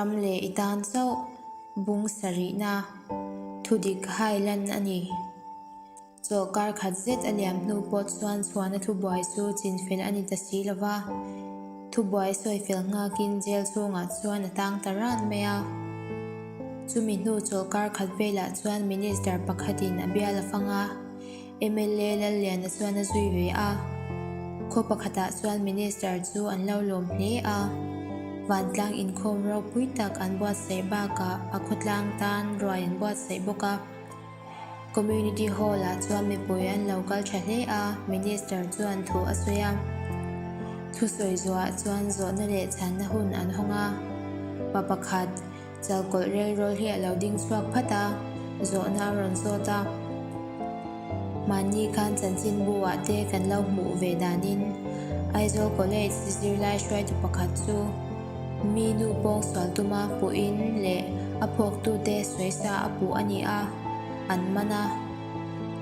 ram leh i tan chauh bung sarihna thudik hai lan a ni. Chawlhkar khat zet a liam hnu pawh chuan chhuahna thubuai chu chinfel a ni ta si lo va, thubuai sawifel nghakin jail chhungah chuan a tang ta ran mai a. Chumi hnu chawlhkar khat velah chuan Minister pakhatin a bial a fang a. Mla Lalliana chuan a zui ve a, khaw pakhatah chuan Minister chu an lo lawm hle a, vantlang inkhawm ropui tak an buatsaih bakah a khawtlang tan ruai an buatsaih bawk a. Community Hall-ah chuan mipui an lo kal tha hle a, Minister chuan thu a sawi a. Thusawi zuah chuan zawhna leh chhanna hun an hawng a, pa pakhat, Chalkawlh relrawl hi a lo ding chhuak phat a, zawhna a rawn zawt a. Mahni khan chanchinbu ah te kan lo hmuh ve danin Aizawl College zirlai hruaitu pakhat chu mi nu pawng sual tuma puhin leh a phawktute sawisa a puh a ni a, an man a.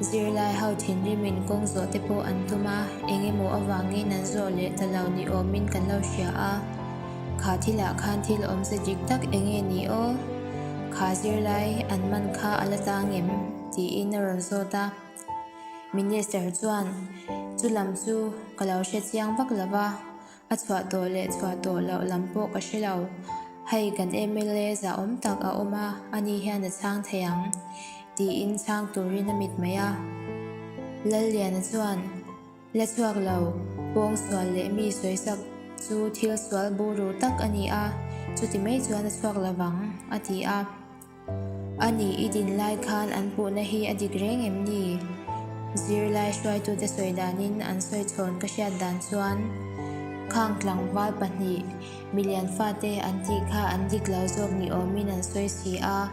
Zirlai ho thinrimin kawng zawh te pawh an tum a, eng emaw avangin an zawh leh ta lo ni awmin kan lo hria a. Kha thilah khan thil awmze dik tak eng nge ni aw? Kha zirlai an man kha a la tang em? tiin a rawn zawt a. Minister chuan, Chu lam chu ka lo hre chiang vak lo va, a chhuah tawh leh chhuah tawh loh lam pawh ka hre lo. Hei kan mla zahawm tak a awm a, ani hian a chhang thei ang, tiin chhang turin a mit mai a. Lalliana chuan, La chhuak lo, pawng sual leh mi sawisak chu thil sual buru tak a ni a, chuti mai chuan a chhuak lo vang, a ti a. A nih i din lai khan an puhna hi a dik reng em ni? Zirlai hruaitute sawi danin an sawi chhawn ka hriat dan chuan khang tlangval pahnih milian fate an tih kha an dik lo zawk ni awmin an sawi si a,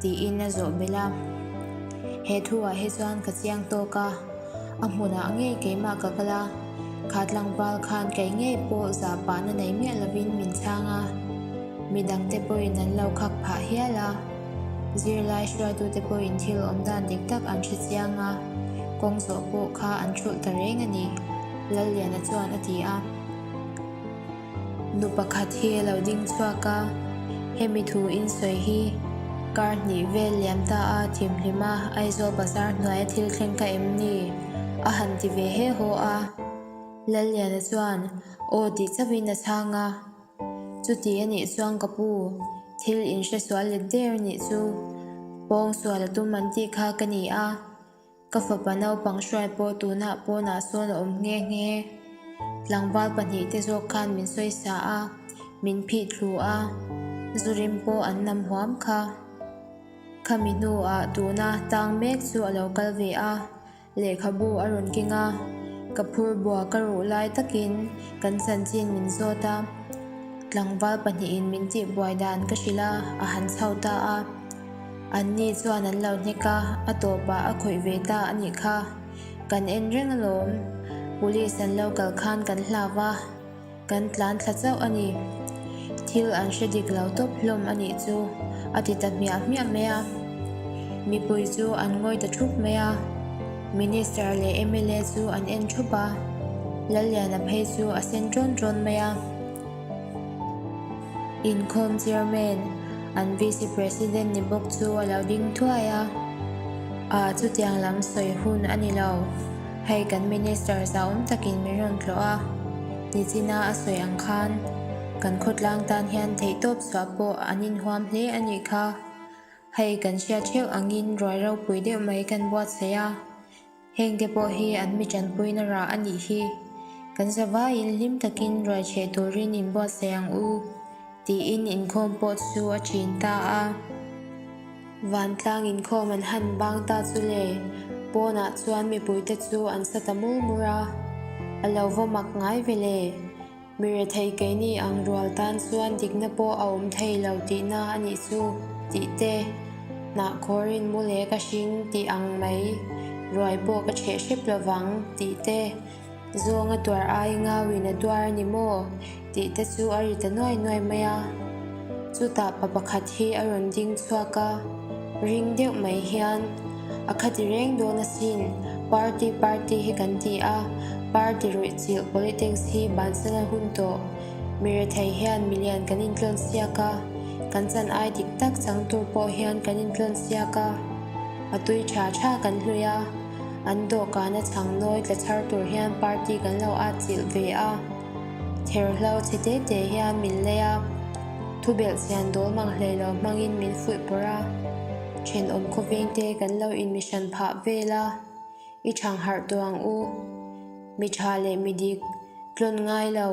tiin a zawh belh a. He thuah hi chuan ka chiang tawk a. A hmunah ngei keimah ka kal a, kha tlangval khan kei ngei pawh zah pahna nei miah lovin min chhang a, midangte pawhin an lo khak phah hial a, zirlai hruaitute pawhin thil awm dan dik tak an hre chiang a, kawng zawh pawh kha an thulh ta reng a ni, Lalliana chuan a ti a. Nu pakhat hi a lo ding chhuak a, hemi thu in sawi hi kar hnih vel liam ta a thimhlim a Aizawl bazar hnuaia thil thleng kha em ni? a han ti ve he haw a. Lalliana chuan aw tih chauhin a chhang a, Chuti a nih chuan ka pu, thil in hre sual let der a nih chu, pawng sual a tum an tih kha ka ni a, Ka fapa naupang hruai pawh tunah pawnah sawn a awm nghe nghe. Tlangval pahnihte zawk khan min sawisa a, min phih thlu a, zu rim pawh an nam huam kha. Khami hnuah tuna tang mek chu a lo kal ve a, lehkhabu a rawn keng a, ka phur bua ka ruh lai takin kan chanchin min zawt a. Tlangval pahnihin min tihbuai dan ka hrilh a, a han chho ta a. Anni chuan an lo hnek a, a tawpah a khawih ve ta a nih kha. Kan en reng alawm. Police an lo kal khan kan hlau va, kan tlan thla chauh a ni. Thil an hre dik lo tawp hlawm a nih chu, a ti ta hmiah hmiah mai a. Mipui chu an ngawi ta thup mai a. Minister leh mla chu an en thup a, Lalliana phei chu a sen ṭawn ṭawn mai a. Inkhawm Chairman, an Vice President ni bawk chu a lo ding thuai a, Ah, chutiang lam sawi hun a ni lo. Hei kan Minister zahawm takin min rawn tlawh a, nichina a sawi ang khan kan khawtlang tan hian theihtawp chhuah pawh an inhuam hle a nih kha. Hei kan hriat theuh angin ruai ropui deuh mai kan buatsaih a. Hengte pawh hi an mi tanpuina rah a nih hi. Kan zavaiin hlim takin ruai chheh turin inbuatsaih ang u, tiin inkhawm pawh chu a ṭhin ta a. Vantlang inkhawm an han bang ta chu le, pawnah chuan mipuite chu an sa ta mur mur a, a lo va mak ngai ve le. Mi rethei keini ang rual tan chuan dikna pawh a awm thei lo tihna a nih chu tih te, hnahkhawrin mu leh ka hring tih ang mai ruai pawh ka chheh hrep lovang tih te, zawng a tuar ai ngauin a tuar a ni maw tih te chu a ri ta nuai nuai mai a. Chutah pa pakhat hi a rawn ding chhuak a, ring deuh mai hian a khati reng dawn asin, party party hi kan ti a, party ruih chilh politics hi bansan a hun tawh, mi rethei hian milian kan intlawn siak a. Kan chan ai dik tak chang tur pawh hian kan intlawn siak a, a tui tha tha kan hlui a, an dawhkana chhang nawi tla chhar tur hian party kan lo at chilh ve a, therhlo chhe te te hian min lei a, thubelh chian dawl mang hlei lo hmangin min fuih pawrh a, thenawm khawveng te kan lo inmihran phah vel a. I thang harh tawh ang u. Mi tha leh mi dik, tlawn ngai lo,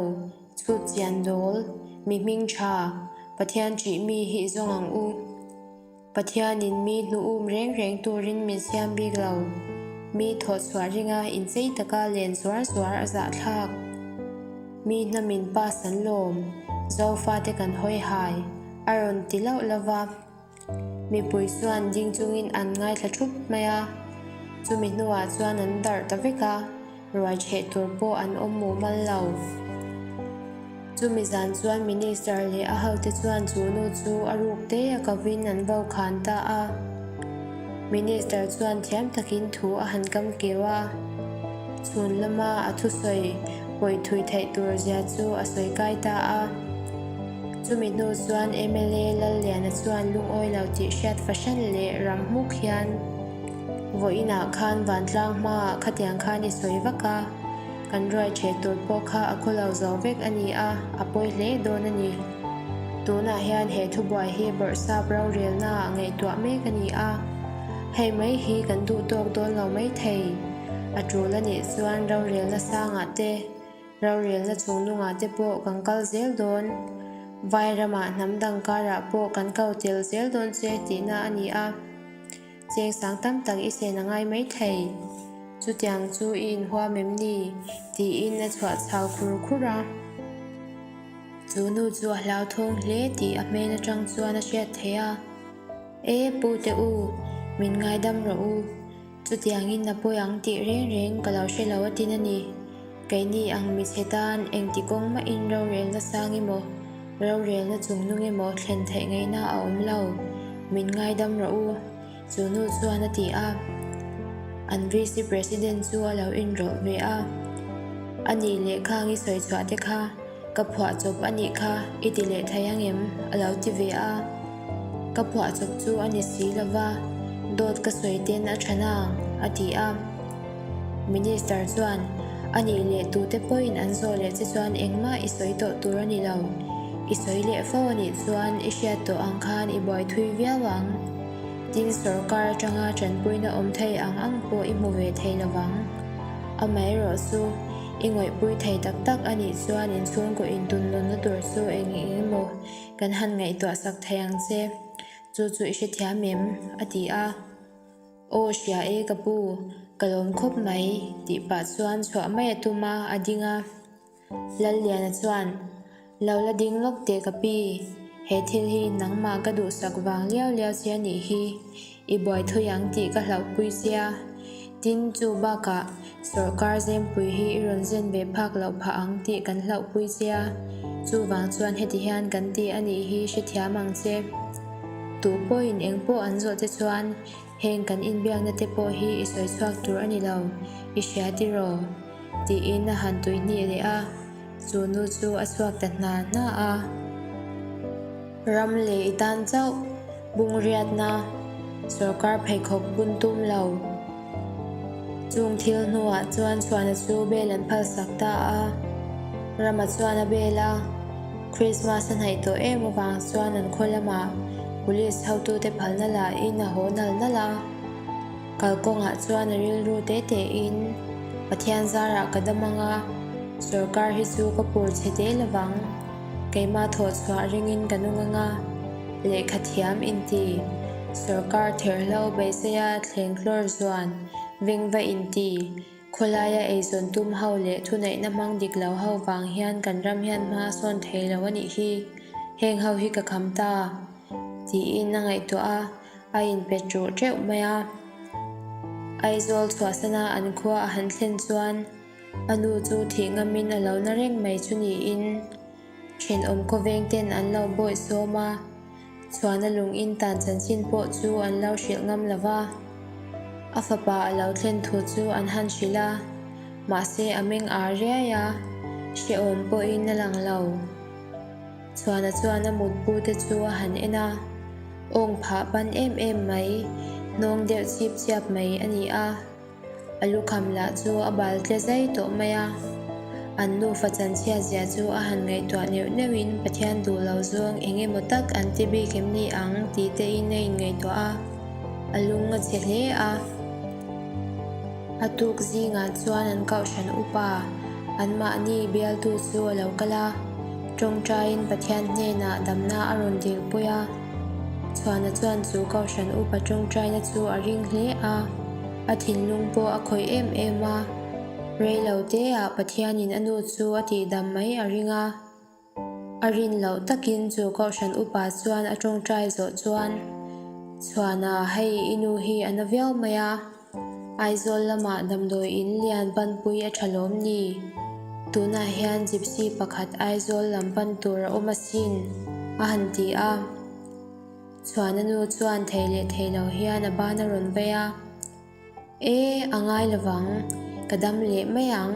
chhut chian dawl, mi hming tha, Pathian ṭih mi hi i zawng ang u. Pathianin mi hnu um reng reng turin min siam bik lo. Mi thawhchhuah ringa inchei taka len zuar zuar a zahthlak. Mi hnamin pass an lawm, Zofate kan hawi hai, a rawn ti lauh lauh va. Mipui chuan ding chungin an ngaithla thup mai a, chumi hnuah chuan an darh ta vek a, ruai chheh tur pawh an awm mumal lo. Chumi zan chuan Minister leh a hote chuan chu nu chu a ruk te a kovin an vo khan ta a. Minister chuan thiam takin thu a han kam keu a, chhun lama a thusawi pawi thui theih tur zia chu a sawi kai ta a. Chumi hnu chuan mla Lalliana chuan lungawi lo tih hriat fahran leh ram hmuk hian vawiinah khan vantlang hmaah khatiang khan i sawi vak a, kan ruai ṭheh tur pawh kha a khaw lo zo vek a ni a, a pawi hle dawn a ni. Tunah hian he thubuai hi bawrhsap rorelnaah ngaihtuah mek a ni a, hei mai hi kan duh tawk dawn lo maithei. A ṭul a nih chuan rorelna sangah te, Rorelna chungnungah te pawh kan kal zel dawn. Vai ramah hnam dang karah pawh kan ko tel zel dawn che tihna a ni a. Cheng sang tam tak i sen a ngai mai thei. Chutiang chu i inhuam em ni? tiin a chhuah chau khur khur a. Chu nu chu a hlauthawng hle tih a hmel atang chuan a hriat theih a. E pu te u, min ngaidam rawh u. Chutiangin a pawi ang tih reng reng ka lo hre lo a tin a ni. Keini ang michhe tan engti kawng mahin rorelna sang emaw, rorelna chungnung emaw thlen theih ngaihna a awm lo. Min ngaidam rawh u, chu nu chuan a ti a. An VC President chu a lo inrawlh ve a. A nih leh khang i sawi chhuah te kha ka phuah chawp a nih kha i ti leh thei ang em? a lo ti ve a. Ka phuah chawp chu a ni si lo va, dawt ka sawi ten a tha nang, a ti a. Minister chuan, A nih leh tute pawhin an zawh leh che chuan engmah i sawi tawh tur a ni lo. I sawi leh fo a nih chuan i hriat tawh ang khan i buai thui viau ang. Tin, sorkar atanga tanpuina awm thei ang ang pawh i hmu ve thei lo vang. Amaherawh chu, i ngawihpui thei tak tak a nih chuan inchhungkaw intunnunna tur chu eng eng emaw kan han ngaihtuah sak thei ang che. Chu chu i hrethiam em? a ti a. Aw hria e ka pu, ka lawm khawp mai tih pah chuan chhuah mai a tum a, a ding a. Lalliana chuan, Lo la ding lawk teh ka pi, he thil hi nangmah ka duhsak vang liau liau che a nih hi, i buai thui ang tih ka hlauhpui sia. Tin, chu bakah sawrkar zempui hi i rawn zen ve phak loh phah ang tih kan hlauhpui sia, chuvang chuan heti hian kan ti a nih hi hrethiam ang che. Tu pawhin eng pawh an zawh che chuan heng kan inbiakna te pawh hi i sawi chhuak tur a ni lo, i hria tiraw? tiin a han tuihnih leh a, chu nu chu a chhuak ta hna hna a. Ram leh i tan chauh bungriatna sorkar pheikhawk bun tum lo. Chung thil hnuah chuan chhuahna chu bel an phalsak ta a, Rama chuan a bel a. Christmas a hnaih tawh em avang chuan an khaw lamah Police hotute phalna lahin a haw nal nal a. Kalkawngah chuan a rilru te tein, Pathian zarah ka dam ang a, sorkar hi chu ka pur chhe te lovang. Keimah thawh chhuah ringin ka nung ang a, lehkha thiam inti, sorkar therhlo beiseia thleng hlawr zuan vengva inti, Khawlaia eizawn tum ho leh thuneihna hmang dik lo ho vang hian kan ram hian hma a sawn thei lo a nih hi, heng ho hi ka kham ta, tiin a ngaihtuah a, a inpe ṭuh ṭeuh mai a. Aizawl chhuahsana an khua a han thlen chuan a nu chu thih ngamin a lo na reng mai chu niin Thenawm khawveng ten an lo bawih sawm a, chhuahna lung in tan chanchin pawh chu an lo hrilh ngam lo va. A fapa a lo thlen thu chu an han hrilh a, mahse a meng ar riai a, hrehawm pawhin a lang lo. Chhuana chuan a mutbu te chu a han en a, awng phah ban em em mai, hnawng deuh chip chiap mai a ni a. A lukham lah chu a bal tle zai tawh mai a. An nufa chanchhiat zia chu a han ngaihtuah neuh neuhin Pathian duh lo zawng eng emaw tak an ti bik em ni ang tih te in a inngaihtuah a, a lung a chhe hle a. A tuk zingah chuan an kohhran upa, anmahni bialtu chu a lo kal a, tawngtaiin Pathian hnenah damna a rawn dilpui a. Chhuana chuan chu kohhran upa tawngtaina chu a ring hle a, a thinlung pawh a khawih em em a. Rei lo teah Pathianin a nu chu a tihdam mai a ring a. A rin loh takin chu kohhran upa chuan a tawngtai zawh chuan, Chhuana, hei i nu hi a na viau mai a. Aizawl lamah damdawi in lian panpui a tha lawm ni? Tunah hian gypsy pakhat Aizawl lam pan tur a awm asin, a han ti a. Chhuana nu chuan thei leh thei lo hian a ban a rawn vei a. E, a ngai lovang, ka dam leh mai ang,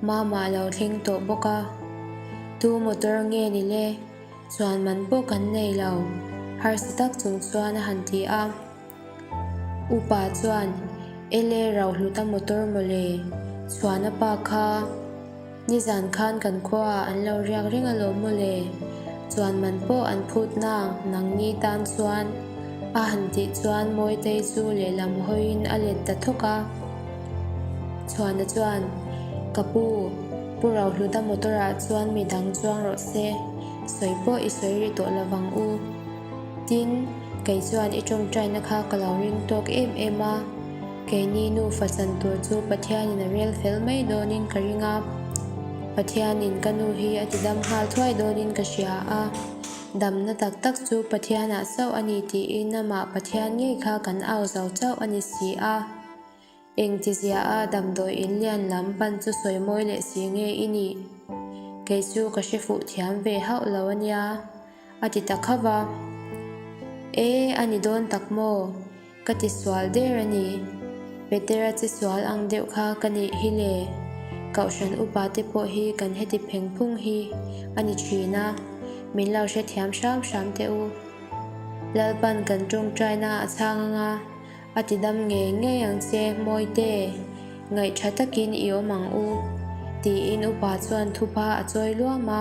Mama a lo thleng tawh bawk a. Tu motor nge ni le? Chuan man pawh kan nei lo, harsa tak chung chuan a han ti a. Upa chuan, Ele Rohluta motor mawle, Chhuana pa kha nizan khan kan khuaah an lo riak reng alawm mawle, chuan man pawh an phut nang nangni tan chuan a han tih chuan Mawitei chu lehlam hawiin a let ta thawk a. Chhuana chuan, Ka pu, Pu Rohluta motor ah chuan midang chuang rawh se, sawi pawh i sawi rih tawh lovang u. Tin, kei chuan i tawngtaina kha ka lo ring tawk em em a, keini nufa chan tur chu Pathianin a rel fel mai dawnin ka ring a, Pathianin ka nu hi a ti dam nghal thuai dawnin ka hria a, damna tak tak chu Pathianah chauh a ni tiin amah Pathian ngei kha kan au zo chauh a ni si a. Engtizia a damdawi in lian lam pan chu sawi mawi leh si nge i nih? Kei chu ka hre fuh thiam ve hauh lo a nia, a ti ta khauh va. E, a ni dawn tak maw? Ka ti sual der a ni. Petera che sual ang deuh kha ka nih hi le. Kohhran upa te pawh hi kan heti pheng phung hi a ni thin a, min lo hrethiam hram hram teh u. Lalpan kan tawngtaina a chhang anga. A ti dam ngei ngei ang che, Mawite, ngaihṭha takin i awm ang u, tiin upa chuan thupa a chawi luam a.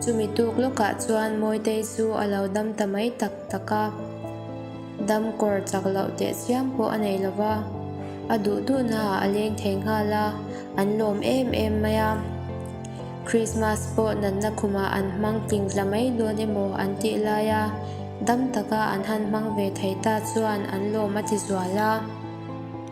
Chumi tuk lawkah chuan Mawitei chu a lo dam ta mai tak tak a. Dam kawr chak loh teh chiam pawh a nei lo va, a duh duhnaah a leng thei nghal a, an lawm em em mai a. Krismas pawh natna khumah an hmang tling tla mai dawn emaw an tih lai a, dam taka an han hmang ve thei ta chuan an lawm a ti zual a.